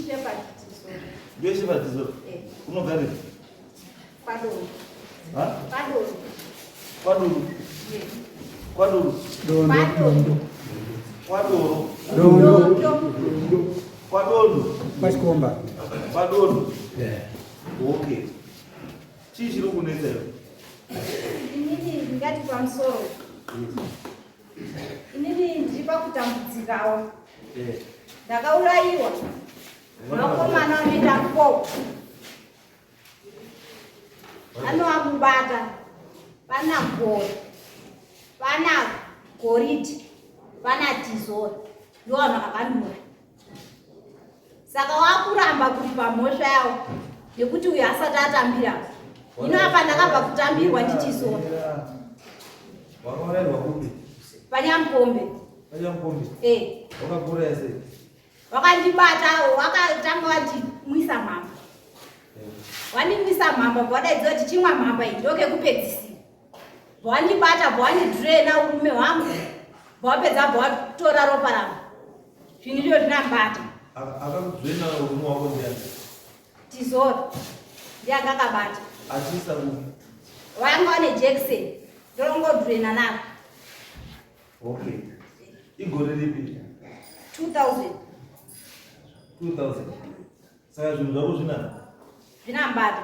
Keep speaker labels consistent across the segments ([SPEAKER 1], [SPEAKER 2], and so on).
[SPEAKER 1] Shepherd Tizora.
[SPEAKER 2] Ndiwe Shepherd Tizora?
[SPEAKER 1] Eh.
[SPEAKER 2] Unogarira?
[SPEAKER 1] Kwadoro.
[SPEAKER 2] Ha?
[SPEAKER 1] Kwadoro.
[SPEAKER 2] Kwadoro.
[SPEAKER 1] Yes.
[SPEAKER 2] Kwadoro.
[SPEAKER 1] Kwadoro.
[SPEAKER 2] Kwadoro.
[SPEAKER 1] Dondo.
[SPEAKER 2] Kwadondo.
[SPEAKER 3] Kwachikomba.
[SPEAKER 2] Kwadondo.
[SPEAKER 3] Yeah.
[SPEAKER 2] Okay. Chii chiri kunetsa iwe?
[SPEAKER 1] Inini ndingati pamusoro. Inini ndiri pakutambudzikawo.
[SPEAKER 2] Eh.
[SPEAKER 1] Ndakaurayiwa. Vakomana vanoita ko. Anovamubata. Pana gori. Pana goridhe. Pana tizora. Ndivo vanhu vakandura. Saka wakuramba kuripa mhosva yawo nekuti uyo asati atambira. Hino apa ndakabva kutambirwa ndichizora.
[SPEAKER 2] Wakaurairwa kupi?
[SPEAKER 1] Panyamukombe.
[SPEAKER 2] Panyamukombe.
[SPEAKER 1] Eh.
[SPEAKER 2] Wakakuuraya sei?
[SPEAKER 1] Wakandibata, wakatanga wandimwisa mhamba. Wandimwisa mhamba, bva wadaidza kuti chimwa mhamba iyi ndokekupedzisira. Bva wandibata, bva wandidraina urume hwangu. Bva wapedza bva watora ropa rangu. Zvinhu izvo zvinambata.
[SPEAKER 2] Akakudraina urume wako ndiani?
[SPEAKER 1] Tizora. Ndiye anga akabata.
[SPEAKER 2] Achiisa kupi?
[SPEAKER 1] Vanga vane jekiseni. Ndorongodraina naro.
[SPEAKER 2] Okay. Igore ripi?
[SPEAKER 1] 2000.
[SPEAKER 2] 2000. Saka zvinhu zvako zvina?
[SPEAKER 1] Zvinambata.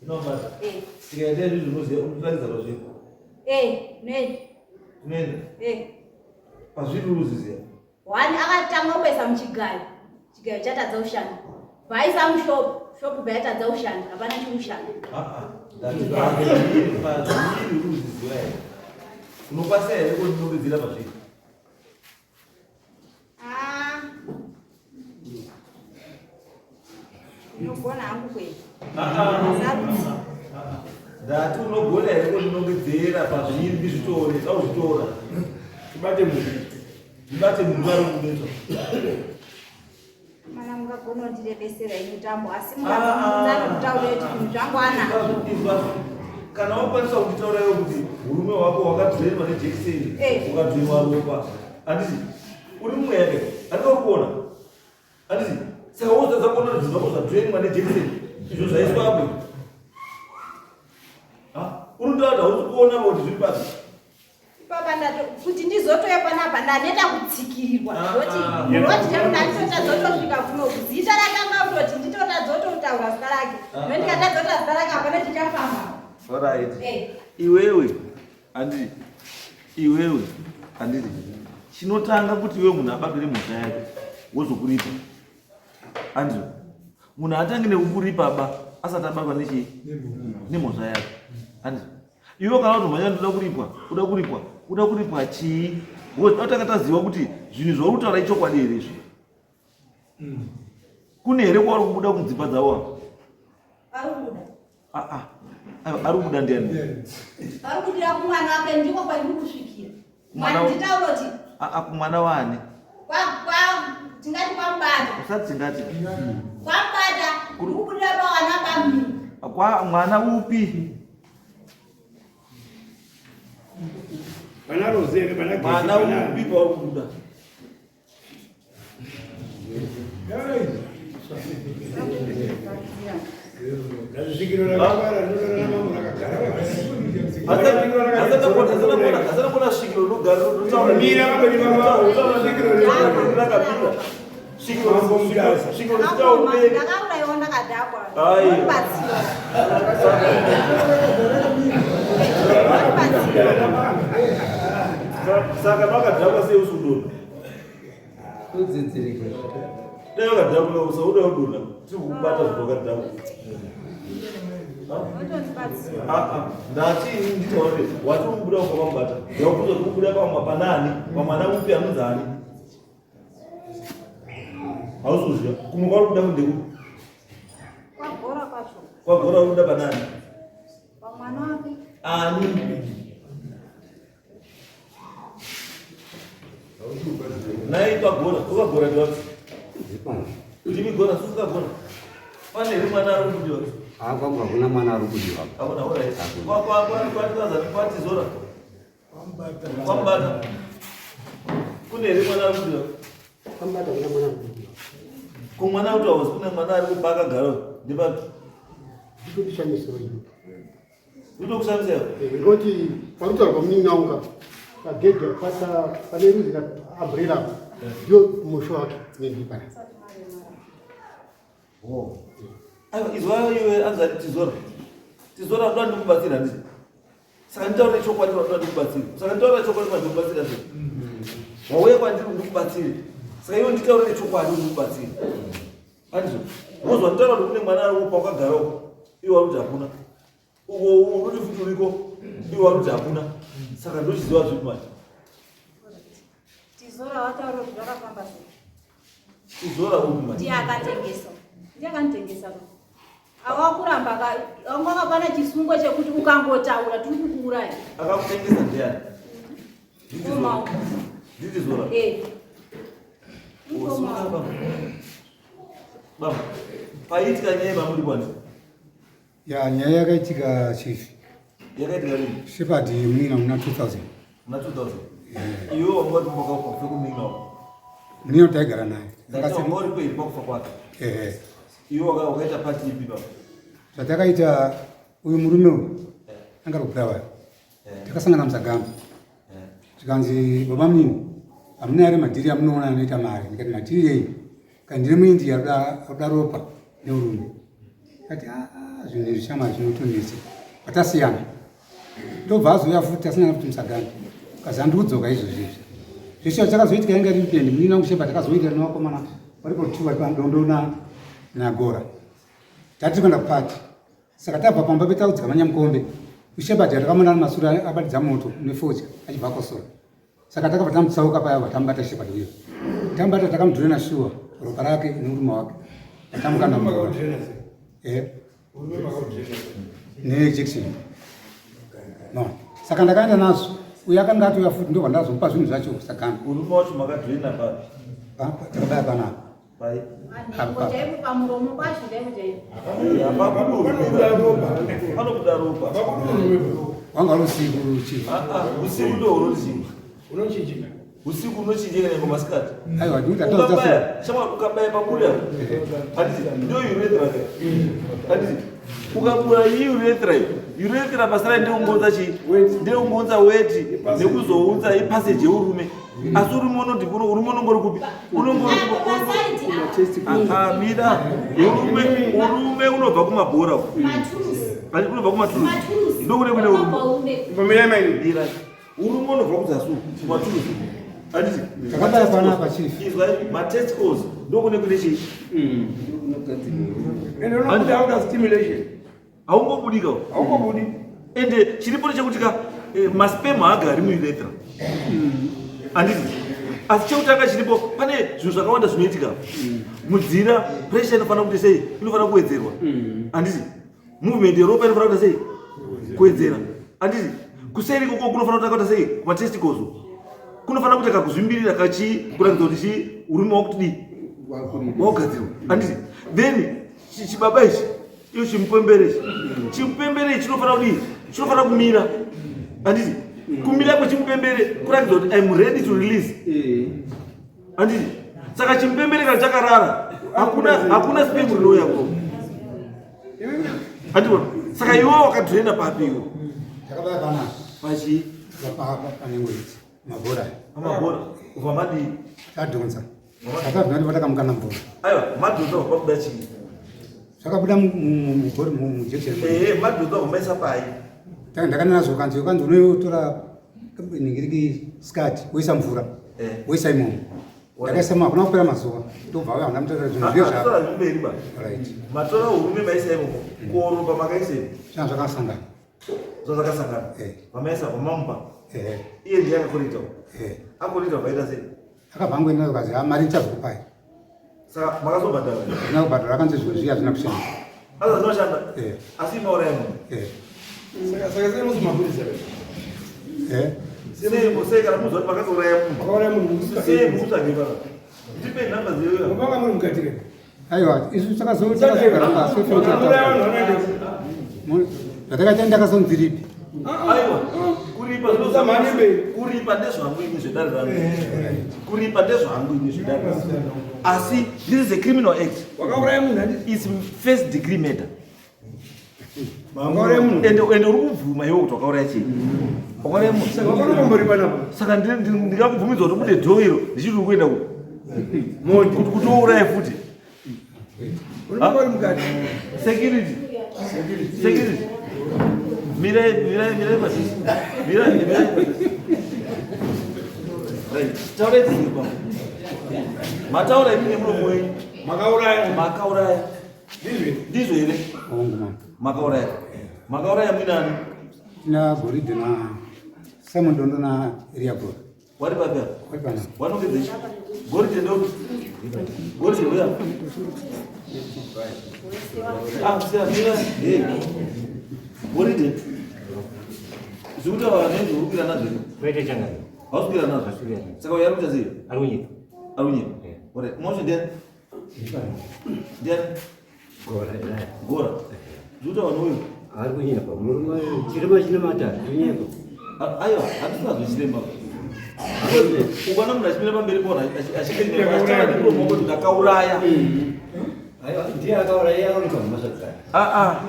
[SPEAKER 2] Zvinambata.
[SPEAKER 1] Eh.
[SPEAKER 2] Tikaita izvi zvinoziva unoratidza pazviri.
[SPEAKER 1] Eh, noenda.
[SPEAKER 2] Unoenda?
[SPEAKER 1] Eh.
[SPEAKER 2] Pazviri urikuziziva?
[SPEAKER 1] One akatanga kuisa muchigayo. Chigayo chatadza kushanda. Vaisa mushop, shop yatadza kushanda, hapana chiri kushanda.
[SPEAKER 2] Ah ah. Ndati pazviri pazviri urikuziziva here? Unokwanisa here kundinongedzera pazviri?
[SPEAKER 1] Ah. Ndinogona hangu kuenda.
[SPEAKER 2] Ah ah.
[SPEAKER 1] Sarudzi.
[SPEAKER 2] Ndati unogona here kundinongedzera pazviri ndizvitore, tauzvitora.
[SPEAKER 4] Tibate munhu.
[SPEAKER 2] Ndibate munhu ari kunetsa.
[SPEAKER 1] Mana mungagona kundirebesera ini mutambo asi mungabvunza nokutaura kuti zvinhu zvangu anazvo.
[SPEAKER 2] Izwa, kana wakwanisa kunditaura iwe kuti urume hwako hwakadrenwa nejekiseni
[SPEAKER 1] Eh.
[SPEAKER 2] ukadrenwa ropa handiti uri mumwe yake handika uri kuona handiti saka wozotadza kuona kuti zvinhu zvako zvadrenwa nejekiseni izvo zvaiswa apo uri kutaura kuti hausi kuona kuti zviri papi
[SPEAKER 1] Ipapa ndato kuti ndizotouya panapa ndaneta kutsikirirwa.
[SPEAKER 2] Ah,
[SPEAKER 1] Ndoti
[SPEAKER 2] ah.
[SPEAKER 1] ndoti ndanditotadza kuno zita rakanga kutoti nditotadza kutotaura zita rake.
[SPEAKER 2] Ah,
[SPEAKER 1] Ndokuti ndikatadza kutaura zita rake hapana chichafamba.
[SPEAKER 2] Alright.
[SPEAKER 1] Eh.
[SPEAKER 2] Iwewe handiti iwewe handiti chinotanga kuti iwe munhu abatwe nemhosva yake wozokuripa handiti munhu atangi nekukuripa ba asati abatwa nechii nemhosva yake handiti iwe kana kuti mhanya ndoda kuripwa uda kuripwa uda kuripwa chii because tanga taziva kuti zvinhu zvauri kutaura ichokwadi here izvi kune here kwauri kubuda kudzimba dzavo
[SPEAKER 1] Ari kubuda.
[SPEAKER 2] Ah, ah. Aiwa, ari kubuda ndiani
[SPEAKER 1] Ari kubudira kumwana wake ndiko kwandiri kusvikira.
[SPEAKER 2] Mwana
[SPEAKER 1] Mwana nditaura kuti
[SPEAKER 2] Ah, ah, kumwana waani
[SPEAKER 1] kwa kwa tingati kwamubata.
[SPEAKER 2] usati tingati
[SPEAKER 1] Kwamubata ndiri kubudira pawana pamiri.
[SPEAKER 2] kwa mwana upi
[SPEAKER 4] Pana Rose here, pana Gesi,
[SPEAKER 2] mwana
[SPEAKER 4] pana-
[SPEAKER 2] upi pauri kubuda
[SPEAKER 4] Svikiro rakangwara rinorara mambo rakagara pasi.
[SPEAKER 2] asana kuona svikiro rinogara rinotaura
[SPEAKER 4] Mira pamberi pamambo. Svikiro rinotaura.
[SPEAKER 2] rakabika svikiro
[SPEAKER 4] Mambo Mutasa.
[SPEAKER 2] svikiro richitaura
[SPEAKER 1] Ndakaurayiwa ndakadhakwa.
[SPEAKER 2] Ai.
[SPEAKER 1] Ndibatsira. Ndibatsira.
[SPEAKER 2] Saka makadhakwa sei usudona dai wakadhakwa usauda udona tiri kukubata zviro wakadhakwa.
[SPEAKER 1] Votondibatsira.
[SPEAKER 2] Ah, ah, ndati ini nditaure wati uri kubuda kwamabata ndakubvunza kuti kubuda pamwe panani pamwana upi anonzi ani hausi kuziva kumwe kwauri kubuda kundekupi
[SPEAKER 1] Kwagora kwacho.
[SPEAKER 2] Kwagora uri kubuda panani
[SPEAKER 1] Pamwana wake.
[SPEAKER 2] Ani nai kwagora ukagora ndiwapi ndimi gora susu kagora pane here mwana ari kubudiwa
[SPEAKER 3] Kwangu hakuna mwana ari kudiwa.
[SPEAKER 2] Hakuna alright kwatazani kwatizora kwamubata kune here mwana ari kubudiwa
[SPEAKER 3] Kwamubata kuna mwana ari kudiwa.
[SPEAKER 2] Ko mwana kuti hausi kune mwana ari kupa akagara ndepapi?
[SPEAKER 5] Ndikutishamisa ini.
[SPEAKER 2] Ndikutokushamisa iwe?
[SPEAKER 5] Eh, ngoti parutaurwa munin'ina wangu apa pagedhi pasa pane ruzi umbrella apa ndio musha wake nendipana.
[SPEAKER 2] Oh. Aiwa izwa iwe anzani tizora. Tizora ndoda ndikubatsira handiti? Saka nditaure chokwadi vanoda ndikubatsire. Saka nditaure chokwadi kwandiri kubatsira sei? Wauya kwandiri ndikubatsire. Saka iwe nditaure chokwadi ndikubatsire. Handizvo? Wozwa nditaura kuti kune mwana ari upa wakagara uko. Iwe waruti hakuna. Uko urudi futi uriko. Iwe waruti hakuna. Saka ndochiziva zvipi manje?
[SPEAKER 1] Tizora wataura kuti zvakafamba sei?
[SPEAKER 2] Tizora upi manje?
[SPEAKER 1] Ndiye akatengesa. Ndiye akanitengesa. Awakuramba ka wanga wakapana chisungo chekuti ukangotaura tiri kukuuraya.
[SPEAKER 2] Akakutengesa ndiani?
[SPEAKER 1] Mukoma.
[SPEAKER 2] Nditizora.
[SPEAKER 1] Eh. Mukoma.
[SPEAKER 2] Baba. Paitika nyaya pamuri kwani?
[SPEAKER 3] Ya nyaya yakaitika chief.
[SPEAKER 2] Yakaitika rini?
[SPEAKER 3] Shepherd munina muna 2000.
[SPEAKER 2] Muna 2000. Yeah. Iwe wanga uri kumboka kufa kumunina wako.
[SPEAKER 3] Munina taigara naye.
[SPEAKER 2] Ndati wanga uri kwei pakufa kwake.
[SPEAKER 3] Eh.
[SPEAKER 2] Iwe waka wakaita party ipi baba?
[SPEAKER 3] Zvatakaita uyu murume uyu. Eh. Anga ari kuBulawayo. Eh. Takasangana musagamba. Eh. Zvikanzi baba munini hamuna here madhiri amunoona anoita mari? Ndikati madhiri ei? Kana ndine muindia aruda ropa neurume. Kati ah, ah, zvinhu izvi shamwari zvinotonetsa. Patasiyana. Ndobva azouya futi tasiyana futi musagamba. Kazi andikudzoka izvozvi izvi. Zveshe zvakazoitika inga iri weekend munini wangu Shepherd takazoita nevakomana varipo two vari padondo nagora. Tati kuenda kupati. Saka tabva pamba petaudzika manyamukombe. Shepherd atakamona masura abatidza moto nefodya achibva akosora. Saka takabva tamutsauka paya tamubata Shepherd uyo. Tamubata takamudhurena shuwa ropa rake nemurume wake. Tamukanda mvura. Eh. Neinjection. No. Saka ndakaenda nazvo. Uyo akanga atouya futi ndobva ndazomupa zvinhu zvacho sakana.
[SPEAKER 2] Urume wacho makadhurena papi?
[SPEAKER 3] Takabaya panapa.
[SPEAKER 2] Pai.
[SPEAKER 1] Panhengo chaipo pamuromo pacho chaipo chaipo.
[SPEAKER 2] Panobuda ropa.
[SPEAKER 3] Wanga uri usiku chief.
[SPEAKER 2] Ah ah, usiku ndo unochinja.
[SPEAKER 4] Unochinjika.
[SPEAKER 2] Usiku unochinjika nyangwe masikati.
[SPEAKER 3] Aiwa, ndikuti atodza
[SPEAKER 2] Ukabaya, shama ukabaya pabuda. Handiti ndo urethra ka. Handiti ukabura iyi urethra iyi. Urethra basa rayo ndekungounza chii? Ndekungounza weti nekuzounza ipassage yeurume. Asi urume unoti urume unongori kupi? Unongori mira urume urume unobva kumabhora uko. Unobva kumaturusi. Ndokune kune urume. Mira. Urume unobva kuzasi uku kumaturusi. Handiti?
[SPEAKER 3] Takabaya panapa chief.
[SPEAKER 2] Izwa matesticles ndokune kune chii?
[SPEAKER 4] Ende unobuda out of stimulation.
[SPEAKER 2] Haungobudika.
[SPEAKER 4] Haungobudi.
[SPEAKER 2] Ende chiripo ndechekuti ka eh, masperm haagari muurethra. Handiti? Asi chekutanga chiripo pane zvinhu zvakawanda zvinoitika. Mudzira pressure inofanira kuti sei? Inofanira kuwedzerwa. Handiti? Movement yeropa inofanira kuita sei? Kuwedzera. Handiti? Kuseri ikoko kunofanira kutanga kuita sei? Kumatesticles. Kunofanira kuita kakuzvimbirira kachi kuratidza kuti chi urume wakuti dii? Wakugadzirwa. Handiti? Then chibaba ichi iyo chimupembere ichi chimupembere ichi chinofanira kudii chinofanira kumira handiti kumira kwechimupembere kuratidza kuti im ready to release handiti saka chimupembere kana chakarara hakuna hakuna sperm rinouya ko handiti saka iwe wakadrena papi iwe
[SPEAKER 3] Takabaya panapa.
[SPEAKER 2] pachi
[SPEAKER 3] Apa panengo idzi. Mabhora.
[SPEAKER 2] Mabhora. Ubva madii?
[SPEAKER 3] Tadhonza. Takabva ndipo takamukana mvura.
[SPEAKER 2] Aiwa, madhonza ubva kuda chii?
[SPEAKER 3] Zvakabuda mugori mujekiseni.
[SPEAKER 2] Eh, madhonza ubva maisa pai.
[SPEAKER 3] Ndakanena nazvo kanzi kanzi unotora ningiriki skirt woisa mvura.
[SPEAKER 2] Eh.
[SPEAKER 3] Woisa imomo. Ndakaisa ma hakuna kupera mazuva. Ndobva auya ndamutorera zvinhu zviye zva.
[SPEAKER 2] Matora zvemberi ba.
[SPEAKER 3] Right.
[SPEAKER 2] Matora urume maisa imomo. Kuoromba makaisa.
[SPEAKER 3] Zvanga zvakasangana.
[SPEAKER 2] Zvakasangana.
[SPEAKER 3] Eh.
[SPEAKER 2] Vamaisa vamamupa.
[SPEAKER 3] Eh.
[SPEAKER 2] Iye ndiye akakorita.
[SPEAKER 3] Eh.
[SPEAKER 2] Akorita vaita sei?
[SPEAKER 3] Akabva angoenda akazi ah mari ndichazokupai.
[SPEAKER 2] Saka makazobhadhara?
[SPEAKER 3] Handina kubhadhara akanzi zvinhu zviya hazvina kushanda.
[SPEAKER 2] Asi zvinoshanda?
[SPEAKER 3] Eh.
[SPEAKER 2] Asi mauraya munhu?
[SPEAKER 3] Eh.
[SPEAKER 4] Saka saka sei musi mapurisa?
[SPEAKER 3] Eh.
[SPEAKER 2] Sei sei kana muzi kuti makazouraya munhu?
[SPEAKER 4] Makauraya munhu.
[SPEAKER 2] Sei mukutsvage pano? Ndipe nhamba dzeyo.
[SPEAKER 4] Mapanga muri mukati re.
[SPEAKER 3] Aiwa, isu takazogara pasi Zvatakaita ndakazonziripi.
[SPEAKER 2] Aiwa, kuripa. Kuripa kuripa ndezvangu ini zvedare rangu. Kuripa ndezvangu ini zvedare rangu. Asi this is a criminal act.
[SPEAKER 4] Wakauraya munhu handiti?
[SPEAKER 2] It's first degree murder.
[SPEAKER 4] Wakauraya munhu.
[SPEAKER 2] Ende ende uri kubvuma iwe kuti wakauraya chii? Wakauraya munhu.
[SPEAKER 4] Saka wakanokombori panapa.
[SPEAKER 2] Saka ndingakubvumidzwa kuti ubude dhoo iro ndichiti uri kuenda ku
[SPEAKER 4] Moti.
[SPEAKER 2] kuti kuti uuraye futi.
[SPEAKER 4] Unenge uri mukati.
[SPEAKER 2] Security. Security. Mirai mirai mirai pasisi. Mirai mirai pasisi. Right. Taurai tiri pa. Mataura imi nemuromo wenyu.
[SPEAKER 4] Makauraya.
[SPEAKER 2] Makauraya.
[SPEAKER 4] Ndizvo.
[SPEAKER 2] Ndizvo here?
[SPEAKER 3] Hongu mama.
[SPEAKER 2] Makauraya. Makauraya muinani?
[SPEAKER 3] Tina Goridhe na Simon Dondo na Elia Gora.
[SPEAKER 2] Wari papi apa?
[SPEAKER 3] Wari panapa.
[SPEAKER 2] Wanongedza ichi. Goridhe ndo. Goridhe uya. Ah, siya mira. Eh. Goridhe. Zvikuta vanhu nezvo uri kuira nazvo here?
[SPEAKER 6] Kwete changani.
[SPEAKER 2] Hausi kuira nazvo?
[SPEAKER 6] Hausi kuira.
[SPEAKER 2] Saka uya ari kuita sei?
[SPEAKER 6] Ari kunyepa.
[SPEAKER 2] Ari kunyepa.
[SPEAKER 6] Eh.
[SPEAKER 2] Alright, mwacho ndiani? Ndiani?
[SPEAKER 6] Gora. Elaya.
[SPEAKER 2] Gora. Zvikuta vanhu uyu.
[SPEAKER 6] Ari kunyepa. Murume chirema chine matare. Kunyepa.
[SPEAKER 2] Aiwa, hatisi nazvo chirema. Ukaona munhu achimira pamberi pona achitaura nemuromo kuti ndakauraya.
[SPEAKER 6] Aiwa, ndiye akauraya iye akaonekwa mhosva dzake.
[SPEAKER 2] Ah ah.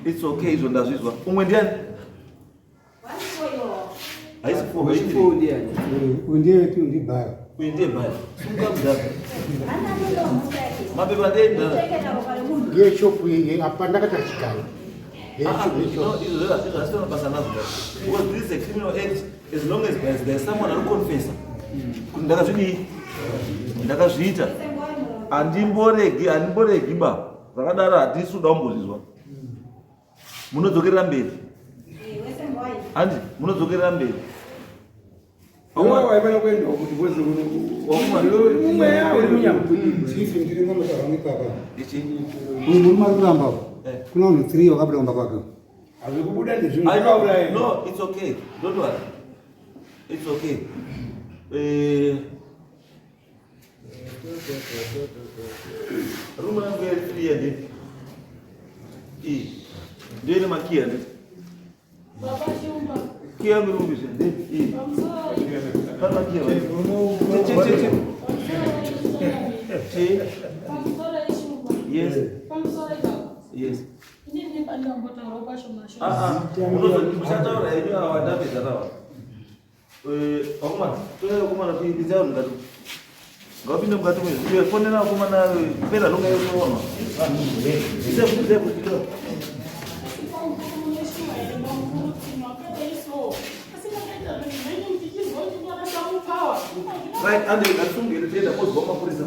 [SPEAKER 2] It's okay izvo ndazvizwa. Umwe ndiani? Haisi four, haisi three.
[SPEAKER 3] Uyu ndiye tu ndibhaya.
[SPEAKER 2] Uyu ndiye bhaya. Sunga mudhara. Mapepa ndeye mudhara.
[SPEAKER 5] Ndiye shopu apa ndakata chigayo.
[SPEAKER 2] Ah, ah, no, izvo izvo hazvina basa nazvo. Because this is a criminal act as long as there's, there's someone anoconfessa kuti ndakazvidii ndakazviita handimboregi handimboregi ba zvakadaro hatisi kuda kumbozvizwa munodzokerera mberi handi munodzokerera mberi
[SPEAKER 4] Waifana kuendawo kuti vozi mumweya uri munyama.
[SPEAKER 3] Chief ndiri ngonotaura ipapa.
[SPEAKER 2] Ichi
[SPEAKER 3] Uyu murume ari kuramba.
[SPEAKER 2] Eh.
[SPEAKER 3] Kuna vanhu 3 vakabuda kumba kwake.
[SPEAKER 4] Hazvikubuda ndezvinhu
[SPEAKER 2] I know.
[SPEAKER 4] zvakauraya.
[SPEAKER 2] No, it's okay. Don't worry. It's okay. Eh, room yangu ya 3 ya ndi. I. Ndiyo ine makiya ndi.
[SPEAKER 7] Baba Shumba,
[SPEAKER 2] Kiya yangu iri kupi ndi. I.
[SPEAKER 7] pamusoro
[SPEAKER 2] Pane makiya. Che che che che. Che.
[SPEAKER 7] pamusoro Shumba,
[SPEAKER 2] Yes.
[SPEAKER 7] pamusoro ipapo.
[SPEAKER 2] Yes.
[SPEAKER 7] Inini pandambotaurawo pashoma shoma.
[SPEAKER 2] Ah ah. Munozo musataura henyu awa ndapedza nawa. Eh, vakomana, toya vakomana kuipinza vanhu mukati. Ngavapinde mukati mwezvi. Iwe fonera vakomana pera longa yotoonwa. Sefu sefu ito.
[SPEAKER 7] Asi pamukuru mune Shumba here pamukuru makadai so. Asi makaita zvinhu zvenyu ndichizwa kuti ndorasa mupawa.
[SPEAKER 2] Right, ande ngasungere tienda kozwa mapurisa.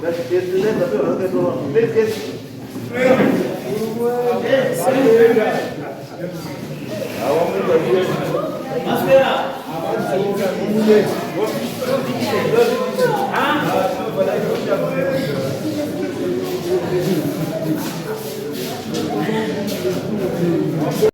[SPEAKER 2] Ngatienda pera longa yotoonwa. Let's get. Hawa munhu. Maswera.